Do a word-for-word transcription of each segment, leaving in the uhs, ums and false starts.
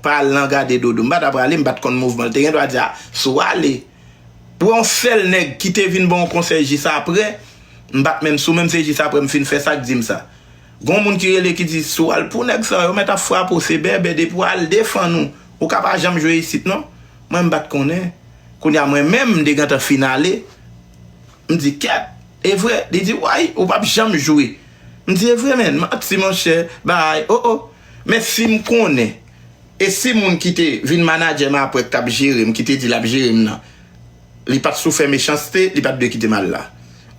pa al nan gade dodo. M pa ta prale, m pa t konn mouvman l. Te gen dwa di, a, si w ale. Pou yon sèl nèg ki te vin ban yon konsèy jis apre, m pa t menm sou, menm se jis apre m fin fè sa k di m sa. Gon moun ki rele ki di, si w al pou nèg sa yo, mèt ap frape w, se bèbè, depi w al defann ou, ou ka pa janm jwe isit non. Mwen m pa t konnen. Kounye a mwen menm, m te gentan fin ale. M di, kèt, e vre? Li di, way, ou p ap janm jwe. M di, e vre, menn, manti, monchè, bay, o, o. Men si m konnen, e si moun ki te vin manadjè m apre k t ap jere m, ki te di l ap jere m nan, li pa t sou fè mechanste, li pa t dwe kite m al la.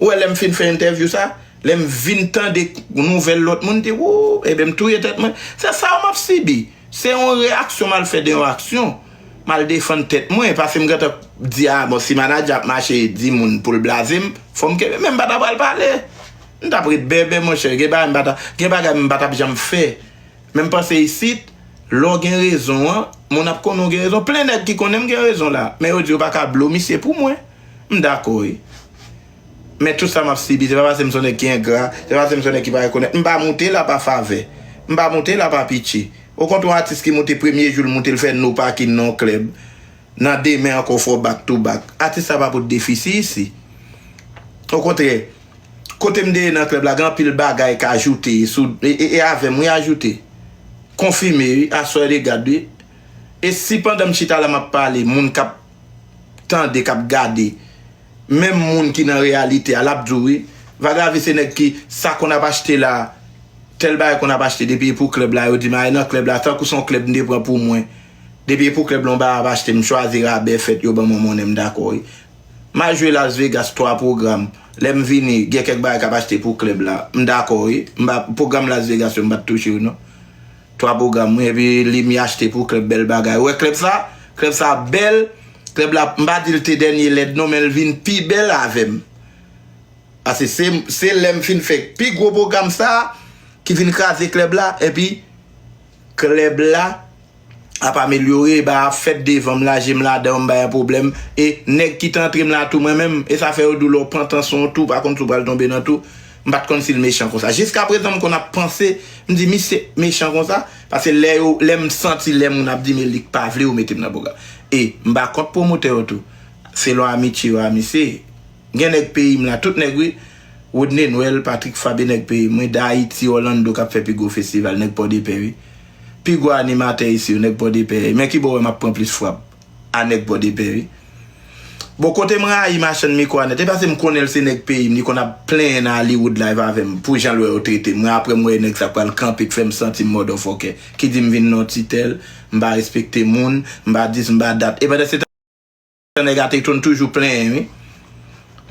Ou wè, lè m fin fè entèvyou sa, lè m vin tande nouvèl lòt moun di, wou, ebyen m touye tèt mwen. Se sa yo m ap sibi. Se yon reyaksyon m al fè de yon aksyon. M al defann tèt mwen, paske m gentan di, a, bon, si manadjè ap mache di moun pou l blaze m, fò m kenbe, men m pa ta pral pale. M t ap ret bèbè, monchè, gen bagay m pa ta, gen bagay m pa t ap janm fè. Men m panse isit, lè w gen rezon an, moun ap konnen w gen rezon. Plen nèg ki konnen m gen rezon la, men yo di yo pa ka blo misye pou mwen. M dakò, wi. Men tout sa m ap sibi, se pa paske m se yon nèg ki engra, se pa paske m se yon nèg ki pa rekonèt. M pa moute la pa favè. M pa moute la pa pitye. Okontrè, yon atis ki moute premye jou l moute, l fè no parking nan yon klèb. Nan demen ankò, fè w back to back. Atis sa pa pot defisi isi. Okontrè, kote m te ye nan klèb la, gen anpil bagay k ajoute sou, e, e, e avè m, wi, ajoute. Konfime, wi, aswè regad, wi. E si pandan m chita la m ap pale, moun k ap tande, k ap gade, menm moun ki nan reyalite a, l ap di w, wi, Vagavi se nèg ki sa konn ap achte la, tèl bagay konn ap achte depi e pou klèb la, yo di m ale nan klèb la, tankou se yon klèb m te pran pou mwen. Depi e pou klèb la, yon bagay ap achte, m chwazi rabè fèt, yo ban mwen monnen, m dakò, wi. M al jwe Las Vegas twa pwogram. Lè m vini, gen kèk bagay k ap achte pou klèb la. M dakò, wi. M pa, pwogram Las Vegas yo, m pa t touche yo, non. Twa pwogram, wi, epi li m achte pou klèb, bèl bagay. Ou wè klèb sa? Klèb sa bèl. Klèb la, m pa di l te dènye lèd, non, men l vin pi bèl avè m. Paske se, se lè m fin fè pi gwo pwogram sa, ki vin kraze klèb la, epi klèb la ap amelyore, bagay ap fèt devan m la, je m ladan, m bay yon pwoblèm. E nèg ki te antre m la tou, mwen menm, e sa fè yo di w lè w pran tan sou yon tou, pa konn si w pral tonbe nan tou. M pa t konn si l mechan konsa. Jiskaprezan, m konn ap panse, m di, misye mechan konsa? Paske lè yo, lè m santi lè moun ap di, men li k pa vle yo mete m nan pwogram. E m pa kont pwomotè yo tou. Selon amitye yo a misye. Gen nèg peyi m la, tout nèg wi. Rodney Noël, Patrick Fabe, nèg peyi m wi, Dayiti, Orlando k ap fè pi gwo festival, nèg Pòdepè wi. Pi gwo animatè isi yo, nèg Pòdepè. Men ki bò w wè m ap pran plis frap a nèg Pòdepè wi. Bon, kote m rayi machann mikwo a nèt, e paske m konnen l se nèg peyi m, li konn ap plenyen nan Hollywood Live avè m, pou jan l wè yo trete m. Mwen apre m wè nèg sa pral kanpe k fè m santi m motherfucker, ki di m vin nan yon titèl, m pa respekte moun, m pa dis, m pa dat. E pandan se tan, nèg a te konn toujou plenyen wi.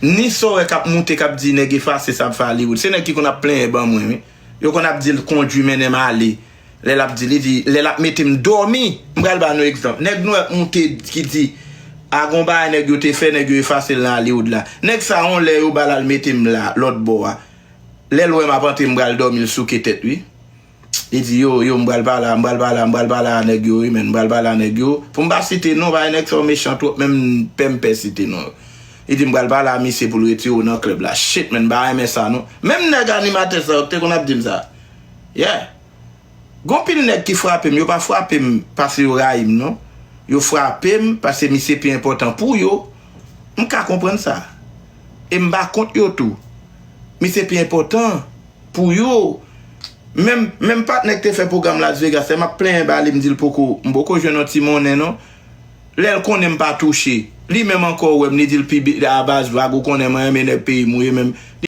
Ni sa w wè k ap moute, k ap di nèg efase sa ap fè Hollywood. Se nèg ki konn ap plenyen ban mwen wi. Yo konn ap di l kondwi mennen m ale. Lè l ap di, li di, lè l ap mete m dòmi. M pral ba nou egzanp. Nèg nwè k moute ki di, a gon bagay nèg yo te fè, nèg yo efase l nan Hollywood la. Nèg sa yon lè yo ba l al mete m la, lòt bò a. Lè l wè m ap antre, m pral dòmi, l souke tèt wi. Li di, yo, yo, m pral pale a, m pral pale a, m pral pale a nèg yo wi, men, m pral pale a nèg yo. Pou m pa site non, bagay nèg sa yo mechan twòp, menm pè m pè site non yo. Li di, m pral pale a misye pou l retire w nan klèb la. Shit, men, m pa renmen sa non. Menm nèg animatè sa yo k te konn ap di m sa. Yeah. Gon pil nèg ki frape m, yo pa frape m paske yo rayi m non. Yo frape m paske misye pi enpòtan pou yo. M ka konprann sa. E m pa kont yo tou. Misye pi enpòtan pou yo. Menm, menm patnè k te fè pwogram Las Vegas la, m ap plenyen ba li, m di l poko, m poko jwenn yon ti monnen non. Lè l konnen m pa touche, li menm ankò wè m, li di l pi bi-, a baz vag, ou konnen mwen renmen nèg peyi m wi, e menm